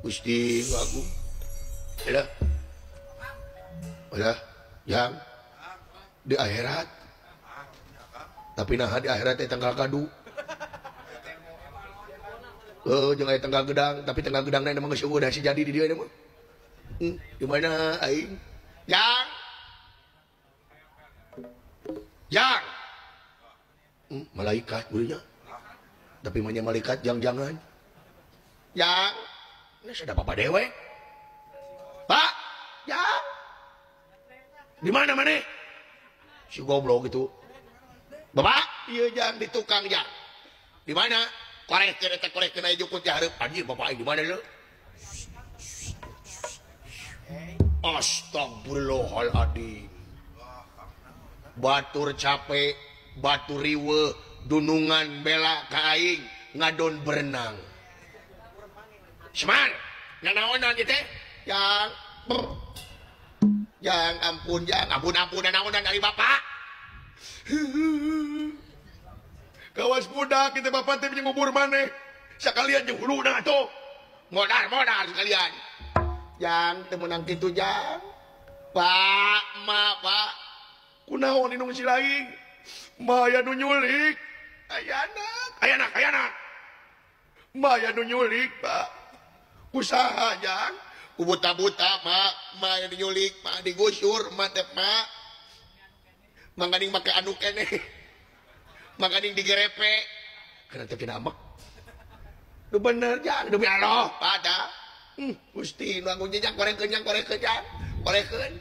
Gusti aku. Udah. Udah, jang. Di akhirat. Tapi nah di akhirat teh tanggal kadu. Heuh, jeung aya tanggal gedang, tapi tanggal gedangna emang geus eueuh da si jadi di dieu mah. Di mana aing? Jang. Jang. Malaikat gurunya. Tapi mah malaikat jang-jangan. Jang. Ini sudah bapak dewe. Pak, jang. Di mana mana? Si goblok itu. Bapak, iya jang di tukang jang. Di mana? Korek eta korek kena jukut di hareup. Anjir bapak aing di mana leu? Astagfirullahaladzim. Batur capek, batur riweuh, dunungan bela ka aing ngadon berenang. Seman, nanaonan ieu teh? Jang, jang ampun, jang ampun ampun nanaonan dari bapak. Kawas budak kita bapak teh ngubur maneh. Sakalian jeung huluna atuh. Modar-modar sekalian. Jang teu meunang kitu jang. Pak, ma, pak. Kunaon indung si lain? Maya nu nyulik. Ayana, ayana, ayana. Maya nu nyulik, Pak. Usaha jang. Ku buta-buta, ma, maya nu nyulik, ma digusur, ma teh ma. Mangkaning make anu keneh. Mangkaning digerepe. Kana teh pinamek. Nu bener jang, demi Allah, pada. Gusti nu anggung jang korekeun jang korekeun jang. Korekeun.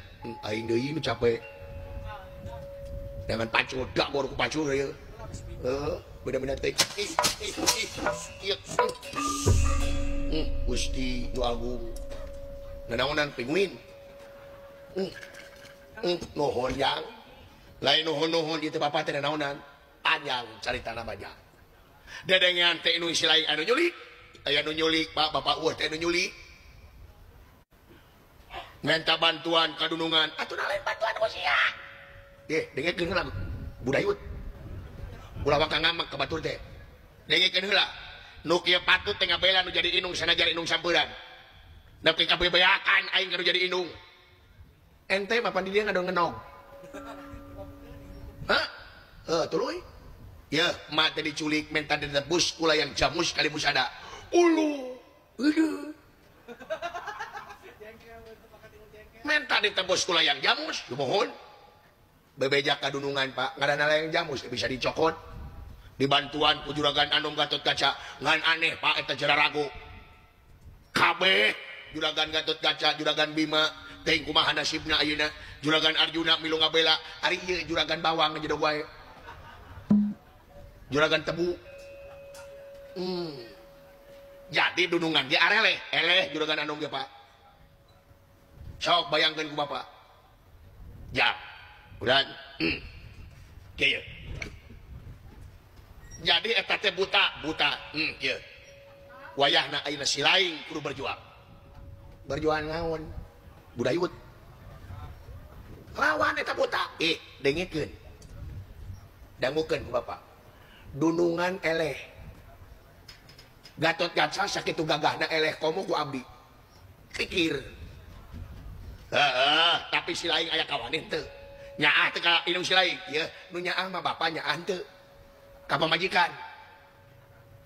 Aing deui nu capek. Jangan pacul, dak baru ku pacul ieu. Heuh, beda-beda teh. Gusti nu agung. Nanaonan pinguin. Nuhun jang. Lain nuhun-nuhun ieu teh bapak teh nanaonan. Panjang caritana banyak. Dedengean teh nu isi lain anu nyulik. Aya nu nyulik, Pak, bapak eueuh teh nu nyulik. Minta bantuan ka dunungan. Atuh lain bantuan ku sia. Dengekeun heula budayut. Ulah waka ngamek ka batur teh. Dengekeun heula. Nu kieu patut teh ngabela nu jadi indung sanajan indung sampeuran. Nepi ka bebeakan aing kudu jadi indung. Ente mah pan di dieu ngadon ngenog. Hah? Heuh, tuluy. Yeuh, mak teh diculik menta ditebus ku layang jamus kali musada. Ulu. Eueuh. Menta ditebus ku layang jamus, nuhun. Bebeja kadunungan Pak, ngaranna layang jamus bisa dicokot. Dibantuan ku juragan Anom Gatot Kaca, ngan aneh Pak eta jararago. Kabeh juragan Gatot Kaca, juragan Bima, teuing kumaha nasibna ayeuna, juragan Arjuna milu ngabela, ari ieu juragan bawang aja wae. Juragan tebu. Jadi dunungan ge areleh, eleh juragan Anom ge Pak. Sok bayangkeun ku Bapak. Ja. Udah. Kieu. Jadi eta teh buta, buta. Kieu. Wayahna ayeuna si lain kudu berjuang. Berjuang naon? Budayut. Lawan eta buta. Dengekeun. Dangukeun ku Bapak. Dunungan eleh. Gatot Kaca sakitu gagahna eleh komo ku abdi. Pikir. Heeh, tapi si lain aya kawan henteu. Nyaah teu ka indung si lain. Ieu nu nyaah mah bapa nyaah henteu. Ka pamajikan.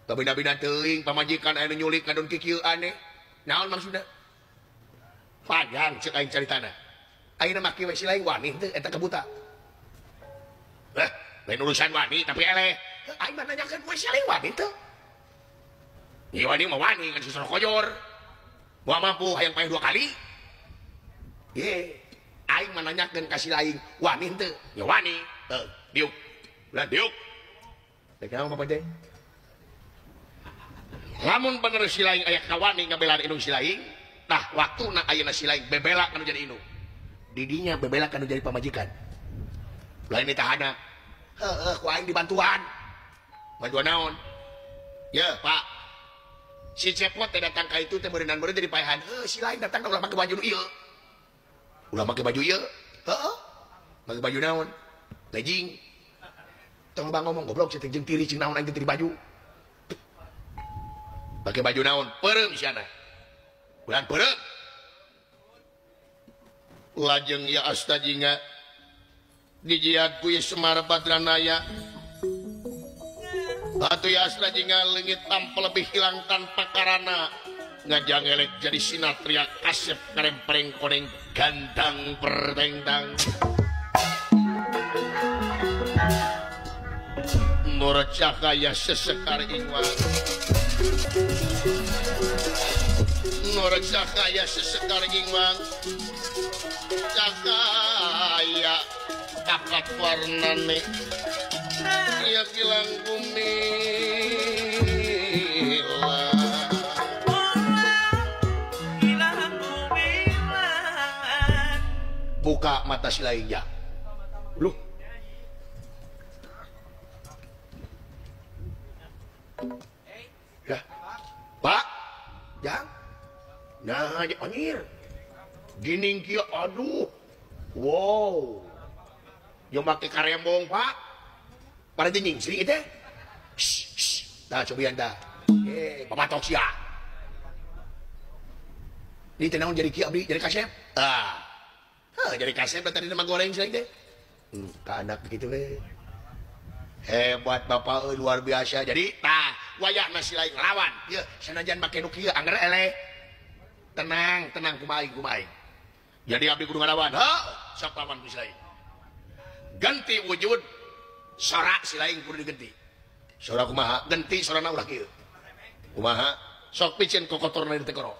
Kabina-bina teuing pamajikan aya nu nyulik ngadon kikieu aneh. Naon maksudna? Panjang ceuk aing caritana. Ayeuna mah kieu we si lain wani henteu eta ka buta. Lain urusan wani tapi eleh. Aing mah nanyakeun we si lain wani henteu. Ieu wani mah wani kan susah kojor. Moal mampu hayang paeh 2 kali. Ye, aing mah nanyakeun ka si lain wani henteu. Ya wani. Heuh, diuk. Ulah diuk. Rek naon bapak teh? Lamun bener si lain aya kawani ngabelaan indung si lain, tah waktuna ayeuna si lain bebela kanu jadi indung. Didinya bebela kanu jadi pamajikan. Lain ditahana. Heuh, ku aing dibantuan. Bantuan naon? Ye, Pak. Si Cepot teh datang ka itu teh meureunnan-meureun jadi paehan. Heuh, si lain datang ulah make baju nu ieu. Ulah make baju ieu. Heeh. Make baju naon? Legging. Tong bang ngomong goblok cek jeung tiri jeung naon aing teh tiri baju. Pakai baju naon? Peureum siana. Bulan peureum lajeng ya astajinga dijiad ku Semar Badranaya atuh ya astajinga leungit tanpa lebih hilang tanpa karana ngajangelek jadi sinatria kasep karempreng koneng gandang berdengdang Nur cahaya sesekar ingwang Nur cahaya sesekar ingwang cahaya kakat warnane ya kilang bumi buka mata silainya loh ya Pak jang nah anjir gining kieu aduh wow yang make karembong Pak pada nyingsi teh dah cobian dah bapak sia ini tenang jadi kieu abdi jadi kasep ah jadi kasep tadi nama goreng sih teh ka anak gitu we hebat bapak luar biasa jadi tah wayah masih lain ngelawan ieu sanajan make nu kieu angger eleh tenang tenang kumaha aing jadi abdi kudu ngalawan heuh sok lawan ku si lain ganti wujud sora si lain kudu diganti sora kumaha ganti sorana ulah kieu kumaha sok piceun kokotorna di tekoro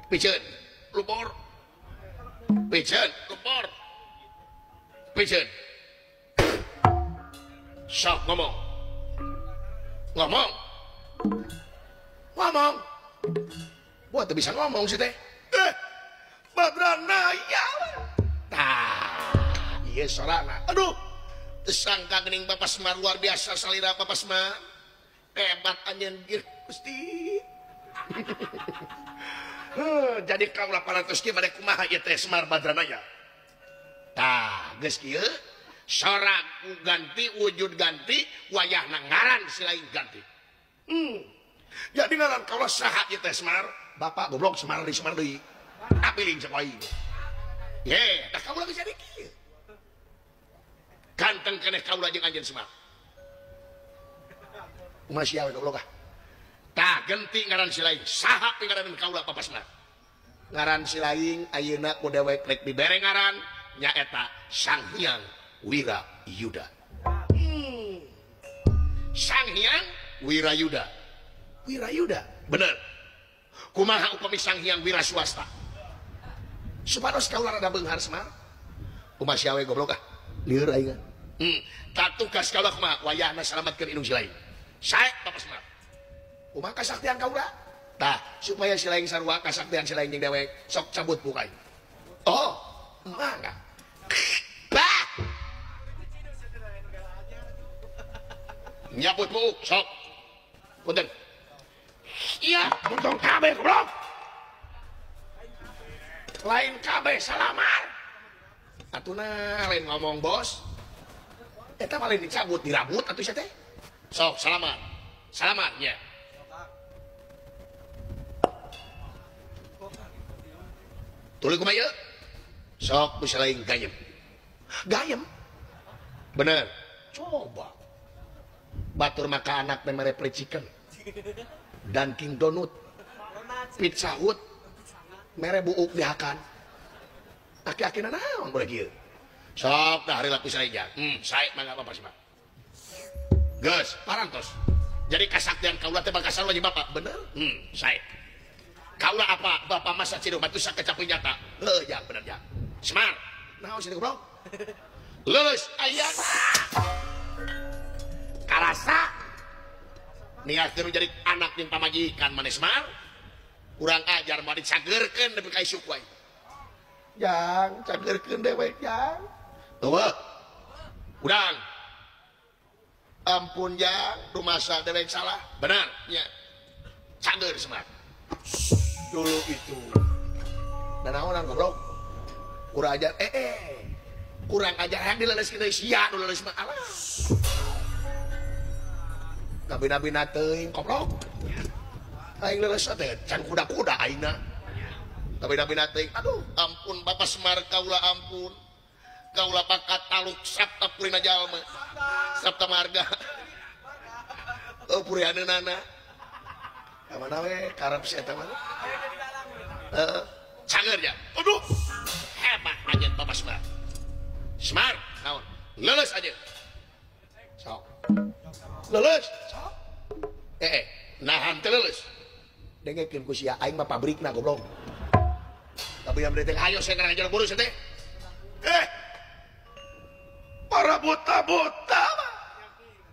piceun lupor piceun lupor piceun sok ngomong ngomong ngomong buat tuh bisa ngomong sih teh Badranaya tah ieu sorana aduh tersangka geuning Bapak Semar luar biasa salira Bapak Semar hebat anjeun Gusti jadi kaula parantos kieu bade kumaha ieu teh Semar Badranaya tah geus kieu sorak ganti wujud ganti wayahna ngaran si lain ganti jadi ngaran kaula saha ieu teh Semar bapak goblok Semar deui Semar deui apiling cek aing ye tah kaula geus jadi kieu ganteng keneh kaula jeung anjeun Semar kumaha sia we goblok ah tah genti ngaran si lain saha pingaranan kaula Bapak Semar ngaran si lain ayeuna ku dewek rek dibere ngaran nyaeta Sang Hyang Wirayuda. Sang Hyang Wirayuda. Wirayuda bener kumaha upami Sang Hyang Wira Swasta supados kaula rada beunghar Semar kumaha sia we goblok ah lieur aing tah tugas kaula kumaha wayahna salametkeun indung si lain sae Bapak Semar kumaha kasaktian kaula tah supaya si lain sarua kasaktian si lain jeung dewek sok cabut buka aing oh mangga bah nyabut buuk sok punten iya untung kabeh goblok lain kabeh salamar atuna lain ngomong bos eta mah lain dicabut dirabut atuh sia teh sok salaman salaman nya tuluy kumaha ieu sok bisa lain gayem gayem bener coba batur maka anak mere fried chicken Dunkin Donut Pizza Hut mere buuk dihakan aki-aki naon boleh kieu sok dah hari lapis aja sae mangga Bapak Semar geus parantos jadi kasaktian kaula teh bakal sarua jeung bapak bener sae kaula apa bapak masa ciduh batu sakecap nyata heuh ya bener ya Semar naon sih goblok lulus aya karasa niatkeun jadi anak jeung pamajikan maneh Semar kurang ajar mah dicageurkeun nepi ka isuk wae jang cageurkeun dewek jang eueuh urang ampun jang rumasa dewek salah benar nya cager Semar dulu itu nanaonan goblok kurang ajar kurang ajar yang dileles kita sia nu leles mah alah kabina-bina teuing goblok Aing leles teh can kuda-kuda aingna. Tapi-tapi teuing aduh ampun Bapak Semar kaula ampun. Kaula pakat taluk sabta purina jalma. Sabta marga. Oh purianeunana. Ka mana we karep si eta mah. Heeh. Cager ya. Aduh. Hebat anjeun Bapak Semar. Semar naon? Leles aja. Sok. Leles. Sok. Nahan teh leles. Dengekeun ku sia aing mah pabrikna goblok. Tapi yang teh ayo saya ngarang jalan burus teh. Para buta-buta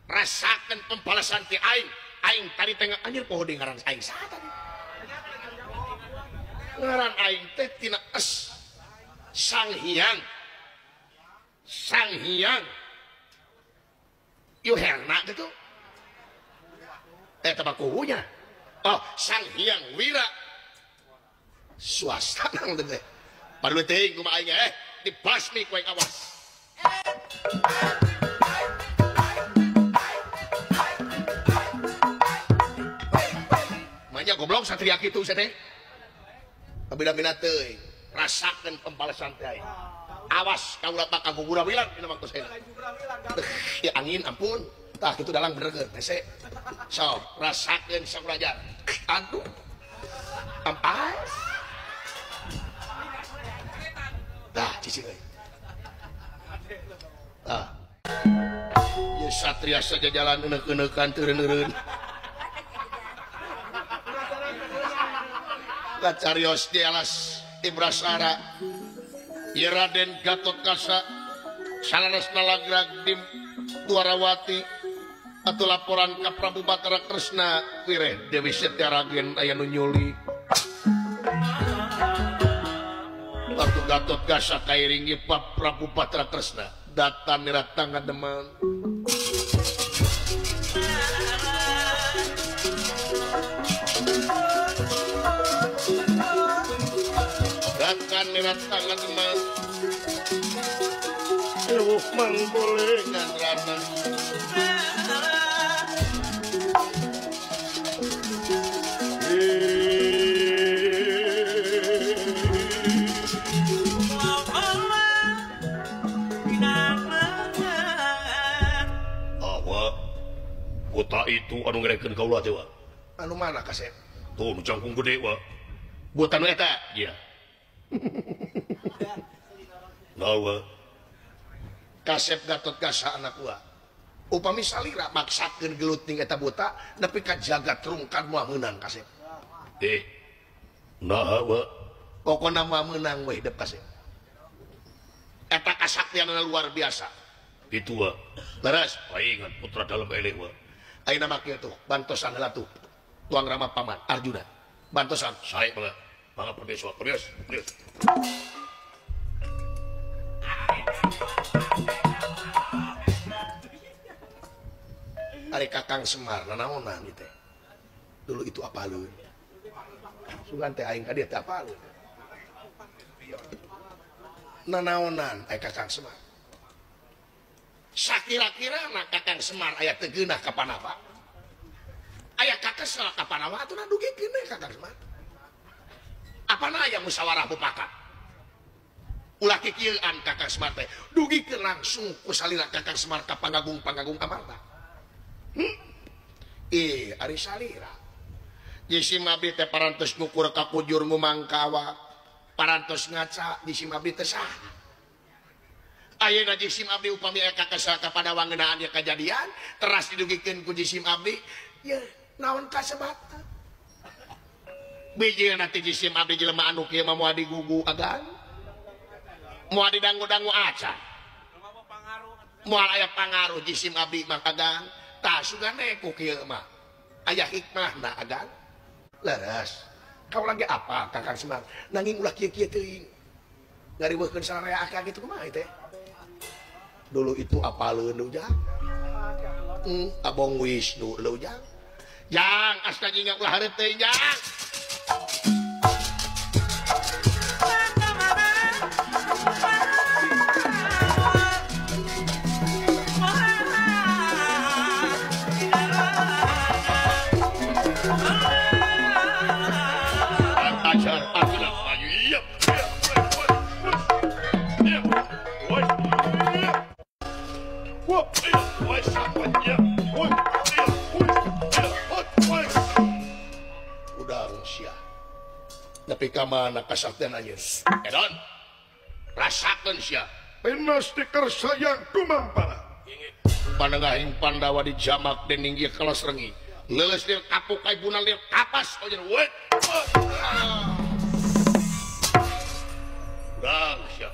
rasakan pembalasan ti aing. Aing tadi teh anjir poho deui ngaran aing saha tadi. Ngaran aing teh tina es Sang Hyang. Sang Hyang Yuherna gitu. Tabakuhunya. Oh, Sang Hyang Wira swasta nang teh. Padahal teuing kumaha aing dibasmi ku aing awas. Manya goblok satria kitu sia teh. Kabila-bila teuing rasakeun pembalasan teh aing. Awas kaula bakal gugurawilan dina waktu saya. Ya angin ampun. Tah kitu dalang bener keur hese. Sok rasakeun sakuraja. Aduh. Ampas. Tah cicing euy. Tah. Ya satria saja jalan euneuk-eueukan teu eureun. Kacarios di alas Ibrasara. Ya Raden Gatot Kaca salaresna lagrag di Dwarawati atau laporan ka Prabu Batara Kresna wireh Dewi Setyaragen aya nu nyuli. Waktu Gatot Kaca kairing Prabu Batara Kresna datan niratang ngademan. Datan niratang ngademan. Leuh mangbolengan rana. Awa, kota itu anu ngerekeun kaula teh wa. Anu mana kasep? Tuh nu jangkung gede wa. Buatan nu eta? Iya. Nawa. Kasep Gatot Kaca anak gua. Upami salira maksakeun gelut ning eta buta nepi ka jagat rungkad moal meunang kasep. Naha wa. Pokona moal meunang we hidup kasep. Eta kasaktianna luar biasa. Kitu wa. Leres, paingan putra dalem eleh wa. Ayeuna mah kieu tuh, bantosan heula tuh. Tuang Rama paman Arjuna. Bantosan sae mangga. Mangga perbeso, perbeos, perbeos. Ari Kakang Semar nanaonan ieu teh. Dulu itu apaleun. Sugan teh aing ka dieu teh apaleun. Nanaonan aya Kakang Semar. Sakira-kira na Kakang Semar aya teu geunah ka Pandawa. Aya kakesel ka Pandawa atuh dugikeun we Kakang Semar. Apana aya musyawarah mufakat. Ulah kikieuan Kakang Semar teh dugikeun langsung ku salira Kakang Semar ka pangagung-pangagung Amarta. Ari salira. Jisim abdi teh parantos ngukur ka kujur ngumangkawa, parantos ngaca jisim abdi teh saha. Ayeuna jisim abdi upami aya kakesel ka Pandawa ngeunaan ieu kajadian, teras didugikeun ku jisim abdi, ye naon kasebabna. Bijilna ti jisim abdi jelema anu kieu mah moal digugu agan. Moal didangu-dangu acan. Moal aya pangaruh jisim abdi mah agan. Tah sugane ku kieu mah aya hikmahna agan. Leres. Kau lagi apa Kakang Semar? Nanging ulah kieu-kieu teuing. Ngariweuhkeun sararea akang kitu kumaha teh? Dulu itu apaleun ujang. Abong Wisnu leuh ujang. Jang asta jingga ulah hareup teuing jang. Ajar Arjuna maju. Iya. Udang sia. Nepi ka mana kasaktian anjeun? Edon. Rasakeun sia. Penas tikar sayang kumampara. Panengahing Pandawa dijamak dening ieu kelas rengi. Leuleus lir kapuk kaibuna lir kapas anjeun we. Udang sia.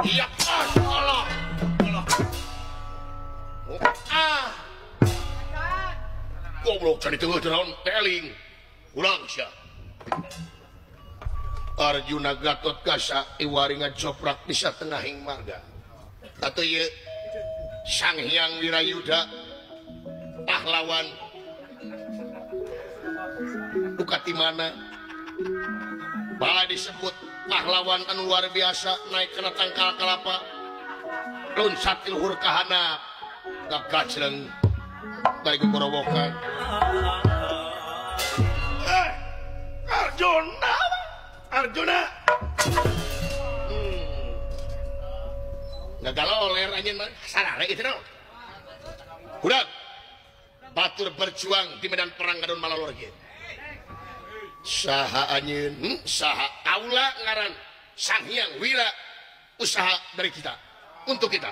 Iya Allah. Allah. Ah. Goblok cari teueuh teu naon teling. Ulang sia. Arjuna Gatot Kaca iwari ngajoprak di satengahing marga. Atuh ieu Sang Hyang Wirayuda pahlawan duka ti mana bala disebut pahlawan anu luar biasa naik kana tangkal kalapa loncat ti luhur ka handap gagajleng bari gorowokan. Arjuna Arjuna ngagaloler anjeun mah sarare kitu naon. Budak batur berjuang di medan perang gadon malalor kieu. Saha anjeun? Saha kaula ngaran Sang Hyang Wira, usaha dari kita untuk kita.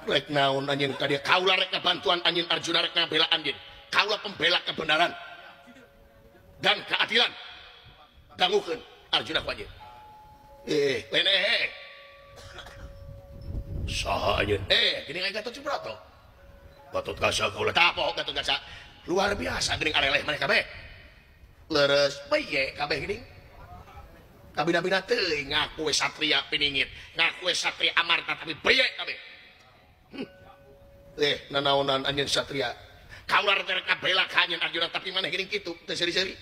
Rek naon anjeun ka dieu? Kaula rek bantuan anjeun Arjuna, rek ngabela anjeun. Kaula pembela kebenaran dan keadilan. Dangukeun Arjuna ku anjeun. Lain Saha anjeun? Geuning aya Gatot Subroto. Gatot Kaca kaula tapoh Gatot Kaca. Luar biasa geuning areleh maneh kabeh. Leres bae kabeh geuning. Kabina-bina teuing ngaku we satria piningit, ngaku we satria amarta tapi bae kabeh. Nanaonan anjeun satria. Kaula rek kabela ka anjeun Arjuna tapi maneh geuning kitu teu seuri-seuri.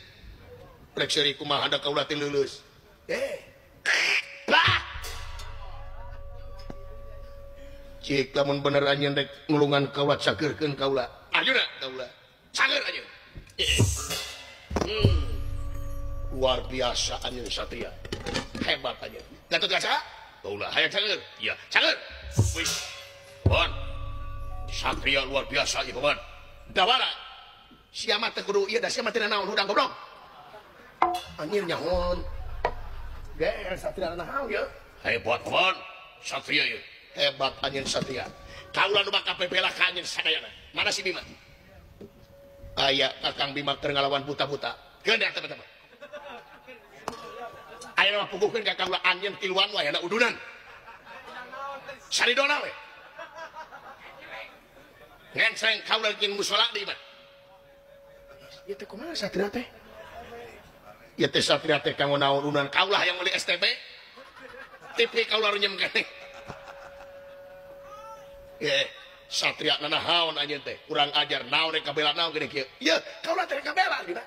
Rek seuri kumaha da kaula teh leuleus. Bah! Cik lamun bener anjeun rek nulungan kaula cageurkeun kaula. Arjuna kaula. Cager anjeun. Luar biasa anjeun satria. Hebat anjeun. Gatot Kaca? Kaula hayang cager. Iya, cager. Wis. Bon. Satria luar biasa ieu paman. Dawala. Sia mah teu kudu ieu da sia mah teu naon hudang goblok. Anjir nyahoon. Ger satria naon ieu? Hebat paman. Satria ieu. Hebat anjeun satria. Kaula nu bakal bebela ka anjeun sadayana. Mana si Bima? Aya Kakang Bima keur ngalawan buta-buta. Geundah teman-teman. Aya mah puguhkeun ka kaula anjeun tiluan wae aya udunan. Saridona we. Ngencreng kaula jeung musala di imah. Ieu teh kumaha satria teh? Ieu teh satria teh kanggo naon udunan kaula hayang meuli STB. TV kaula runyem keneh. Satria nanahaon anjeun teh kurang ajar naon rek kabela naon geuning kieu. Ieu kaula teh rek kabela dina.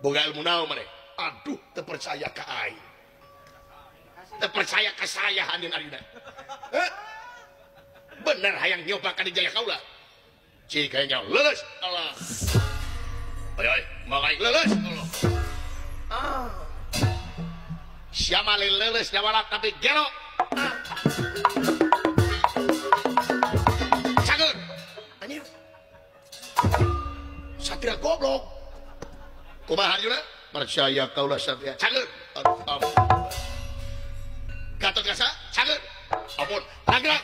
Boga ilmu naon maneh? Aduh teu percaya ka aing. Teu percaya ka saya anjeun Arjuna. Bener hayang nyoba ka dijaya kaula. Cik hayang leuleus Allah. Ayo mangga leuleus Allah. Ah. Sia mah leuleus jawala tapi gelo. Satria goblok. Kumaha Arjuna? Percaya kaula satria. Cager. Gatot Kaca, cager. Ampun, ragrak.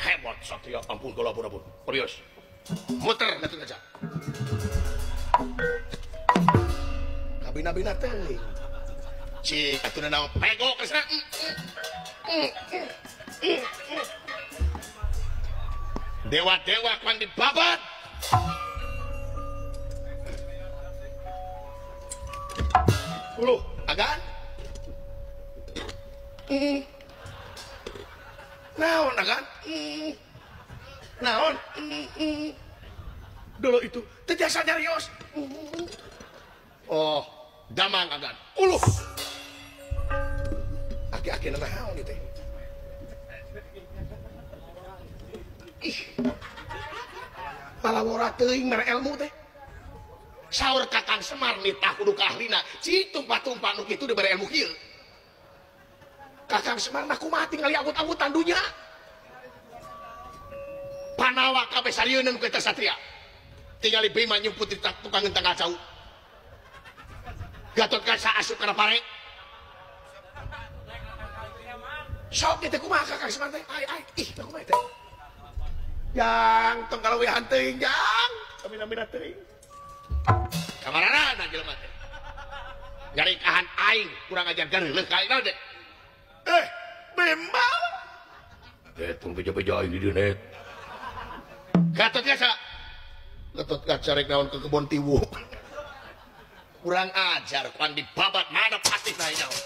Hebat satria, ampun kaula ampun ampun. Serius. Muter Gatot Kaca. Kabina-bina teuing. Cik atuh naon pego kesana. Dewa-dewa kan dibabat. Uluh, agan. Naon agan? Naon? Dulu itu teu jasa nyarios. Oh, damang agan. Uluh. Aki-aki naon ieu teh? Ih. Palawora teuing mere ilmu teh. Saur Kakang Semar nitah kudu ka ahlina, ci tumpah-tumpah nu kitu dibere ilmu kieu. Kakang Semar mah kumaha tingali agut-agutan dunya. Panawa kabeh sarieun nu kitu satria. Tingali Bima nyumput di tukang tanggal cau. Gatot Kaca asup kana pare. Sok teh kumaha Kakang Semar teh? Ai ai ih kumaha teh? Jang tong kalawihan teuing jang. Kamina-mina teuing. Kamarana jelema teh. Nyarikahan aing kurang ajar geuleuh ka aing teh. Eh, Bima. Eh tong beja-beja aing di dieu net. Gatot Kaca. Gatot Kaca rek naon ke kebon tiwu. Kurang ajar kuan dibabat mana pasti naik jauh.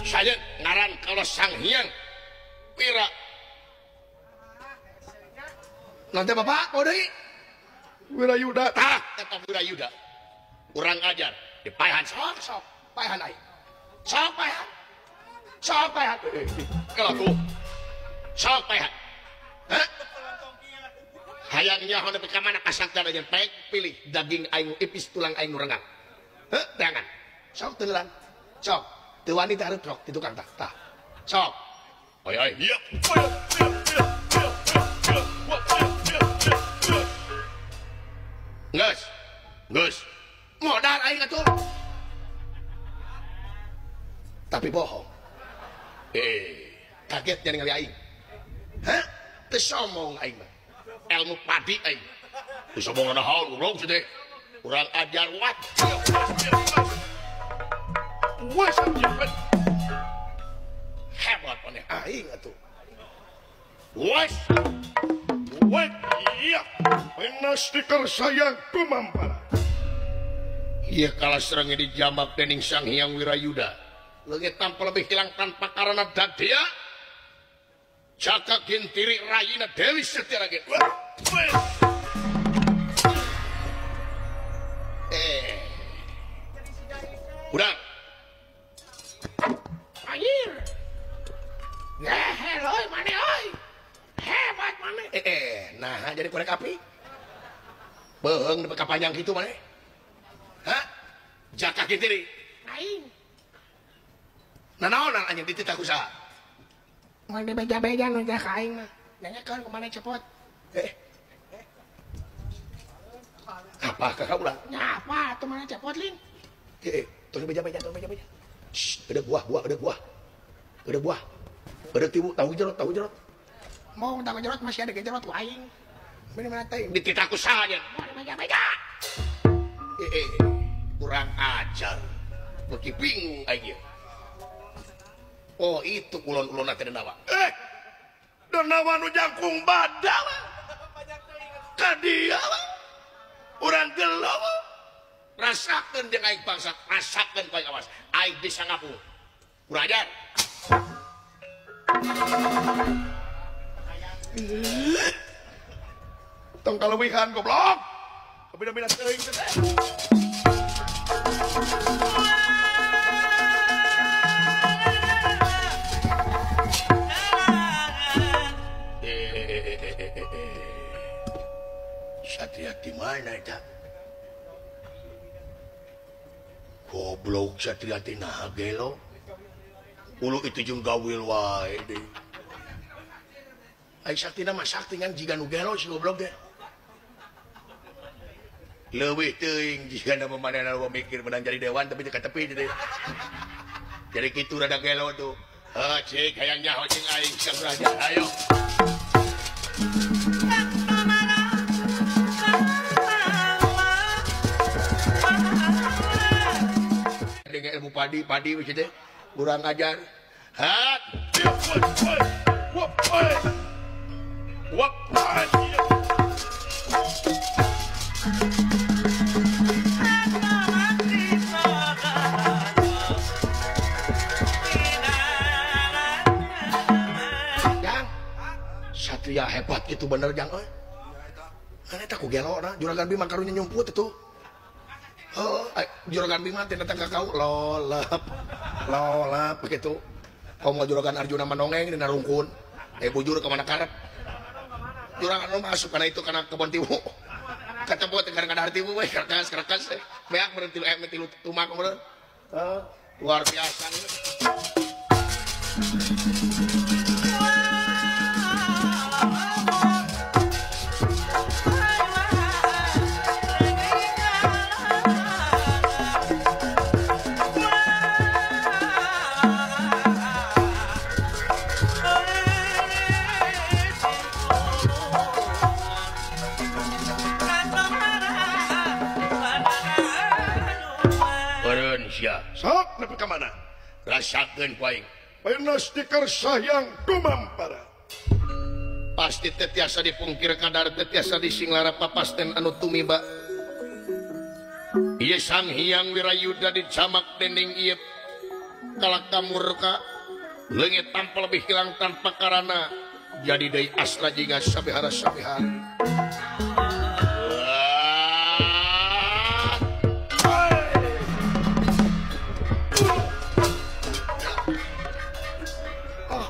Saya ngaran kalau Sang Hyang Wira. Nanti bapak mau deui Wirayuda tah eta Wirayuda. Kurang ajar dipaehan sok sok paehan aing. Sok paehan. Sok paehan. Kalau tuh sok paehan. Hah? Hayang nyaho nepi ka mana kasangkan aja paek pilih daging aing ipis tulang aing nu renggang. Heh, teangan. Sok teulan. Sok. Teu wani teh hareup sok di tukang tah. Tah. Sok. Oi oi. Iya. Geus. Geus. Modal aing atuh. Tapi bohong. Eh, kaget ningali aing. Hah? Teu somong aing mah. Ilmu padi aing. Teu somong naon goblok teh. Urang ajar wat. Wes hebat maneh aing atuh. Wes. Wes iya. Penastikar sayang kumampara. Ieu kalah serang dijamak dening Sang Hyang Wirayuda. Leungit tanpa lebih hilang tanpa karena dadia. Jaka Gintiri rayina Dewi Setiarage. Eh. Udah. Anjir. Ngehel oi mane oi. Hebat mane. Nah jadi korek api. Beheung nepi ka panjang kitu mane. Hah? Jaka Gintiri. Aing. Nanaonan anjing dititah ku saha? Moal dibeja-beja nu jaka aing mah. Nanyakeun ku maneh cepot. Eh. Apa kakak ulah? Nya apa atuh maneh cepot lin? Tong beja-beja, tong beja-beja. Shh, ada buah, buah, ada buah. Ada buah. Ada tibu, tahu jerot, tahu jerot. Mau tahu jerot masih ada jerot ku aing. Mana-mana teh dititah ku saha nya? Moal dibeja-beja. Kurang ajar. Beuki bingung aing ieu. Oh itu ulon-ulon teh Denawa. Denawa nu jangkung badal. Ka dia urang gelo. Rasakeun jeung aing bangsa, rasakeun ku aing awas. Aing bisa ngapung. Kurang ajar. Tong kaleuwihan goblok. Kabina-bina teuing teh. Satria di mana eta? Goblok Satria teh naha gelo. Ulu itu jeung gawil wae deui. Ai saktina mah sakti ngan jiga nu gelo si goblok teh. Leuwih teuing jiga na manehna loba mikir menang jadi dewan tapi teu katepi teh. Jadi kitu rada gelo tuh. Heuh cik hayang nyaho jeung aing sang raja. Ayo. Dengan ilmu padi, padi wis teh kurang ajar. Hat. Jang. Satria hebat gitu bener jang euy. Kan eta ku gelona Juragan Bima karunya nyumput itu. Heeh, Juragan Bima teh datang ka kau lolep. Lolep begitu. Komo Juragan Arjuna manongeng dina rungkun. Bujur ka mana karep. Juragan nu masuk kana itu kana kebon tiwu. Ketemu teh kadang-kadang tiwu we kerkas-kerkas teh. Beak meureun tilu tilu tumak meureun. Heeh, luar biasa. Sok nepi ka mana? Rasakeun ku aing. Panas tikar sayang dumampara. Pasti teh tiasa dipungkir kadar teh tiasa disinglara papasten anu tumiba. Ieu Sang Hyang Wirayuda dicamak dening ieu kalaka murka leungit tanpa lebih hilang tanpa karana jadi deui asra jingga sabihara sabihari.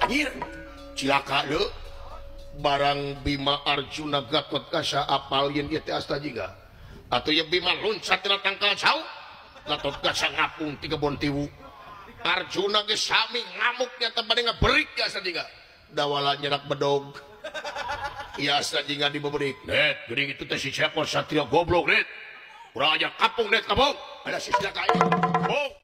Anjir, cilaka deui barang Bima Arjuna Gatotkaca apal yen ieu teh asta jiga. Atuh ieu Bima loncat tina tangkal cau, Gatotkaca ngapung ti kebon tiwu. Arjuna ge sami ngamuk nya teh bade ngaberik ya asta jiga. Dawala nyerak bedog. Ieu asta jiga dibeberik. Net, geuning itu teh si Cepot Satria goblok net. Urang aja kapung net kapung. Ada si cilaka ieu.